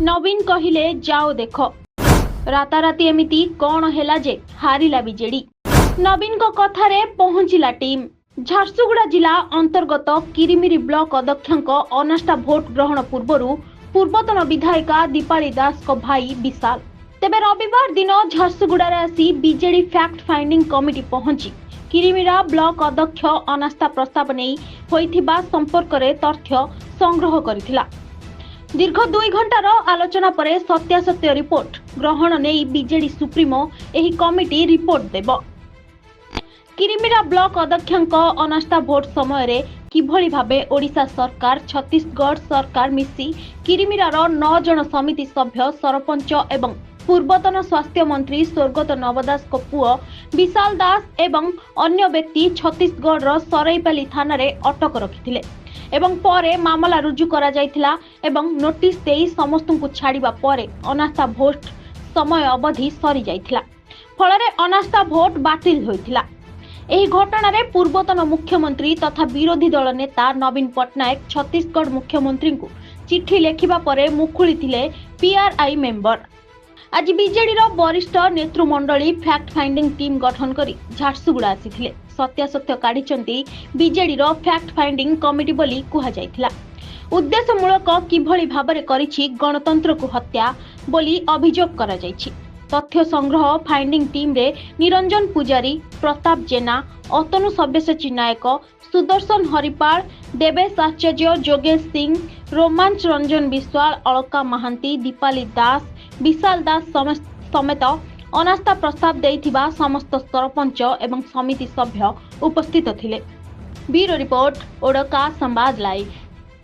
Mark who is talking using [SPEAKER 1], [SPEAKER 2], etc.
[SPEAKER 1] ନବୀନ କହିଲେ, ଯାଅ ଦେଖ। ରାତାରାତି ଏମିତି କ'ଣ ହେଲା ଯେ ହାରିଲା ବିଜେଡି? ନବୀନଙ୍କ କଥାରେ ପହଞ୍ଚିଲା ଟିମ୍। ଝାରସୁଗୁଡ଼ା ଜିଲ୍ଲା ଅନ୍ତର୍ଗତ କିରିମିରି ବ୍ଲକ ଅଧ୍ୟକ୍ଷଙ୍କ ଅନାସ୍ଥା ଭୋଟ ଗ୍ରହଣ ପୂର୍ବରୁ ପୂର୍ବତନ ବିଧାୟିକା ଦୀପାଳି ଦାସଙ୍କ ଭାଇ ବିଶାଲ ତେବେ ରବିବାର ଦିନ ଝାରସୁଗୁଡ଼ାରେ ଆସି ବିଜେଡି ଫ୍ୟାକ୍ଟ ଫାଇଣ୍ଡିଂ କମିଟି ପହଞ୍ଚି କିରିମିରା ବ୍ଲକ ଅଧ୍ୟକ୍ଷ ଅନାସ୍ଥା ପ୍ରସ୍ତାବ ନେଇ ହୋଇଥିବା ସମ୍ପର୍କରେ ତଥ୍ୟ ସଂଗ୍ରହ କରିଥିଲା। ଦୀର୍ଘ 2 ଘଣ୍ଟାର ଆଲୋଚନା ପରେ ସତ୍ୟାସତ୍ୟ ରିପୋର୍ଟ ଗ୍ରହଣ ନେଇ ବିଜେଡି ସୁପ୍ରିମୋ ଏହି କମିଟି ରିପୋର୍ଟ ଦେବ। କିରିମିରା ବ୍ଲକ ଅଧ୍ୟକ୍ଷଙ୍କ ଅନାସ୍ଥା ଭୋଟ ସମୟରେ କିଭଳି ଭାବେ ଓଡ଼ିଶା ସରକାର, ଛତିଶଗଡ଼ ସରକାର ମିଶି କିରିମିରାର ନଅ ଜଣ ସମିତି ସଭ୍ୟ, ସରପଞ୍ଚ ଏବଂ ପୂର୍ବତନ ସ୍ୱାସ୍ଥ୍ୟମନ୍ତ୍ରୀ ସ୍ୱର୍ଗତ ନବ ଦାସଙ୍କ ପୁଅ ବିଶାଲ ଦାସ ଏବଂ ଅନ୍ୟ ବ୍ୟକ୍ତି ଛତିଶଗଡ଼ର ସରାଇପାଲି ଥାନାରେ ଅଟକ ରଖିଥିଲେ ଏବଂ ପରେ ମାମଲା ରୁଜୁ କରାଯାଇଥିଲା ଏବଂ ନୋଟିସ୍ ଦେଇ ସମସ୍ତଙ୍କୁ ଛାଡ଼ିବା ପରେ ଅନାସ୍ଥା ଭୋଟ ସମୟ ଅବଧି ସରିଯାଇଥିଲା। ଫଳରେ ଅନାସ୍ଥା ଭୋଟ ବାତିଲ ହୋଇଥିଲା। ଏହି ଘଟଣାରେ ପୂର୍ବତନ ମୁଖ୍ୟମନ୍ତ୍ରୀ ତଥା ବିରୋଧୀ ଦଳ ନେତା ନବୀନ ପଟ୍ଟନାୟକ ଛତିଶଗଡ଼ ମୁଖ୍ୟମନ୍ତ୍ରୀଙ୍କୁ ଚିଠି ଲେଖିବା ପରେ ମୁକୁଳିଥିଲେ ପିଆର୍ଆଇ ମେମ୍ବର। ଆଜି ବିଜେଡିର ବରିଷ୍ଠ ନେତୃମଣ୍ଡଳୀ ଫ୍ୟାକ୍ଟ ଫାଇଣ୍ଡିଂ ଟିମ୍ ଗଠନ କରି ଝାରସୁଗୁଡ଼ା ଆସିଥିଲେ। ସତ୍ୟାସତ୍ୟ କାଢ଼ିଛନ୍ତି ବିଜେଡିର ଫ୍ୟାକ୍ଟ ଫାଇଣ୍ଡିଂ କମିଟି ବୋଲି କୁହାଯାଇଥିଲା। ଉଦ୍ଦେଶ୍ୟମୂଳକ କିଭଳି ଭାବରେ କରିଛି ଗଣତନ୍ତ୍ରକୁ ହତ୍ୟା ବୋଲି ଅଭିଯୋଗ କରାଯାଇଛି। ତଥ୍ୟ ସଂଗ୍ରହ ଫାଇଣ୍ଡିଂ ଟିମ୍ରେ ନିରଞ୍ଜନ ପୂଜାରୀ, ପ୍ରତାପ ଜେନା, ଅତନୁ ସବ୍ୟସାଚୀ ନାୟକ, ସୁଦର୍ଶନ ହରିପାଳ, ଦେବେଶ ଆଚାର୍ଯ୍ୟ, ଯୋଗେଶ ସିଂ, ରୋମାଞ୍ଚ ରଞ୍ଜନ ବିଶ୍ୱାଳ, ଅଳକା ମହାନ୍ତି, ଦୀପାଲି ଦାସ, ବିଶାଲ ଦାସ ସମେତ ଅନାସ୍ଥା ପ୍ରସ୍ତାବ ଦେଇଥିବା ସମସ୍ତ ସରପଞ୍ଚ ଏବଂ ସମିତି ସଭ୍ୟ ଉପସ୍ଥିତ ଥିଲେ। ବ୍ୟୁରୋ ରିପୋର୍ଟ, ଓଡ଼କା ସମ୍ବାଦ ଲାଇଭ୍।